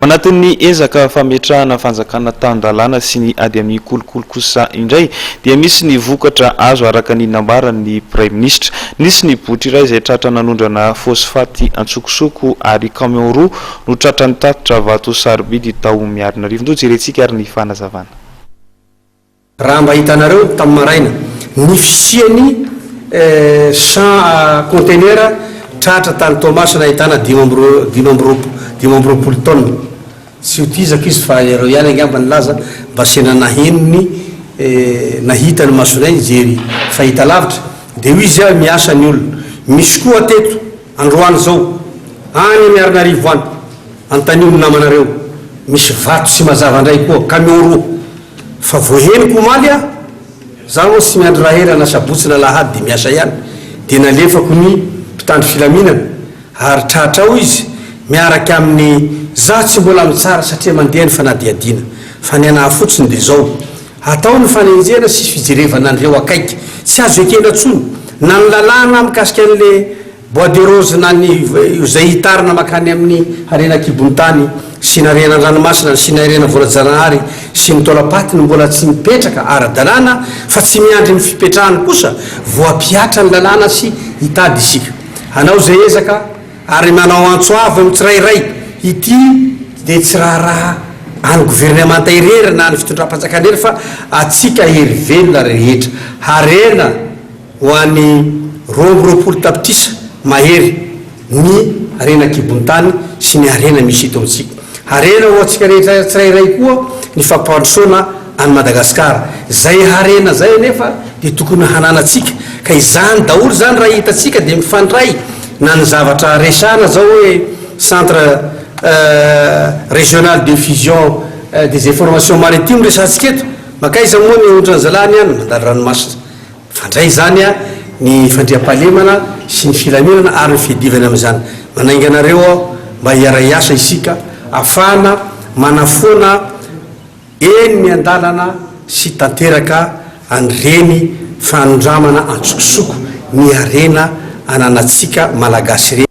Anatin'ny ezaka fametrahana fanjakana tan-dalàna sy ny ady amin'ny kolikoly kosa indray dia misy ny vokatra azo araka ny nambaran'ny Praiminisitra. Nisy ny botry iray izay tratra nanondrana fôsfaty antsokosoko ary camion roa no tratra nitatitra vato sarobidy tao Miarinarivo. Ndeha hojerentsika ary ny fanazavana. Raha mba hitanareo tamin'ny maraina ny fisian'ny champ container tratra tany Toamasina ahitana 25 tonnes. Tsy ho tizako izy fa iareo ihany angamba nilaza mba sena naheno ny nahita ny masonay nijery fahitalavitra dia hoy izy miasa ny olona. Misy koa teto androany izao any Miarinarivo any antanio ny namanareo misy vato tsy mazava indray koa camion roa. Fa voahenoko omaly aho, za moa tsy miandry raha ela na sabotsy na alahady dia miasa ihany, dia nalefako ny mpitandro filaminana ary tratra ao izy miaraka amin'ny, za tsy mbola mitsara satria mandeha ny fanadihadiana fa ny anah fotsiny dia zao, atao ny fanenjehana sy fijerevana an'ireo akaiky, tsy azo ekena tsony na ny lalàna mikasika an'le Bois de rose na ny izay hitarina mankany amin'ny harena an-kibon'ny tany sy ny harena an-dranomasina sy ny harena voajanahary sy ny taolam-paty no mbola tsy mipetraka ara-dalàna fa tsy miandry ny fipetrahany kosa vao hampihatra ny lalàna sy hitady isika hanao izay ezaka ary manao antso avo amin'ny tsirairay ity dia tsy raharaha an'ny governemanta irery na ny fitondram-panjakana irery fa antsika hery velona rehetra harena Ho an'ny 22 tapitrisa mahery ny harena an-kibon-tany sy ny harena misy eto amintsika. Harena ho antsika rehetra tsirairay koa ny fampandrosoana an'i Madagasikara. Izay harena izay anefa dia tokony hananantsika. Ka izany daholo izany raha hitantsika dia mifandray na ny zavatra resahana izao hoe centre régional de fusion des informations maritimes resahantsika eto. Mankaiza moa ny ondran'zalahy ny any? Mandalo ranomasina. Mifandray izany ny fandriampahalemana sy ny filaminana ary ny fiadivana amin'izany. Manainga anareo aho mba hiara-hiasa isika afahana manafoana eny miandalana sy tanteraka an'ireny fanondramana antsokosoko ny harena ananantsika Malagasy ireny.